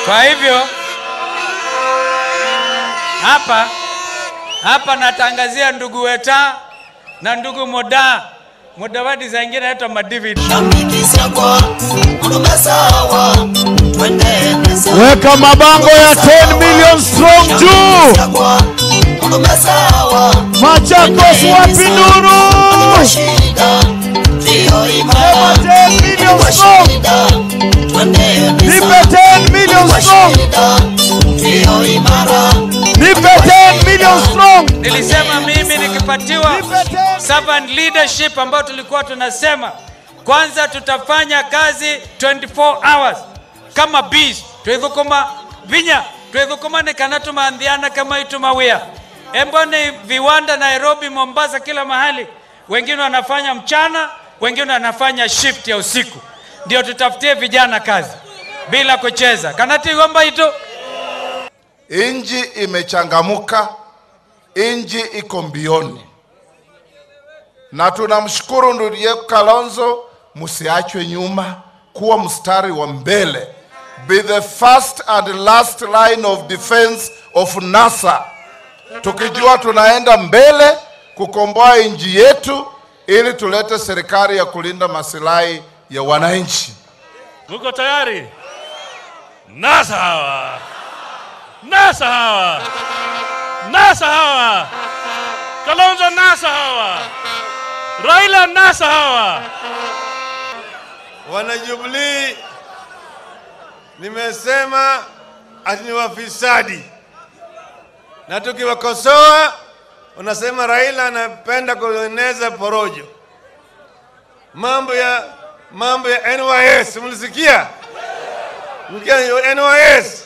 Kwa hivyo hapa natangazia ndugu Weta na ndugu Moda. Mudavadi za ingine anaitwa Madivid. Weka mabango ya 10 million strong juu. Machakos wapi nuru? Sema 10 million strong. Nipe 10 million strong. Nipe 10 million strong. Nilisema mimi nikipatiwa servant leadership ambayo tulikuwa tunasema kwanza tutafanya kazi 24 hours kama bees, twithukuma vinya, twithukuma ni kana tumaandhiana kama itumawia. Embone viwanda Nairobi, Mombasa, kila mahali, wengine wanafanya mchana, wengine wanafanya shift ya usiku. Ndio tutafutie vijana kazi bila kucheza. Kanati gomba ito. Inji imechangamuka, inji iko mbioni. Na tunamshukuru ndugu yetu Kalonzo, msiachwe nyuma, kuwa mstari wa mbele. Be the first and last line of defense of NASA. Tukijua tunaenda mbele kukomboa inji yetu ili tulete serikali ya kulinda masilahi ya wananchi. Mko tayari? NASA hawa. NASA hawa. NASA hawa. Kalonzo NASA hawa. Raila NASA hawa. Wana Jubilee nimesema ati ni wafisadi. Na tukiwakosoa unasema Raila anapenda kueneza porojo. Mambo ya NYS mlisikia? Mlisikia NYS?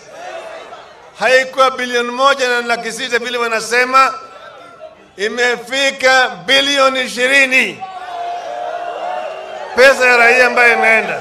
Haikuwa bilioni 1.6 vile wanasema, imefika bilioni 20. Pesa ya raia ambayo imeenda.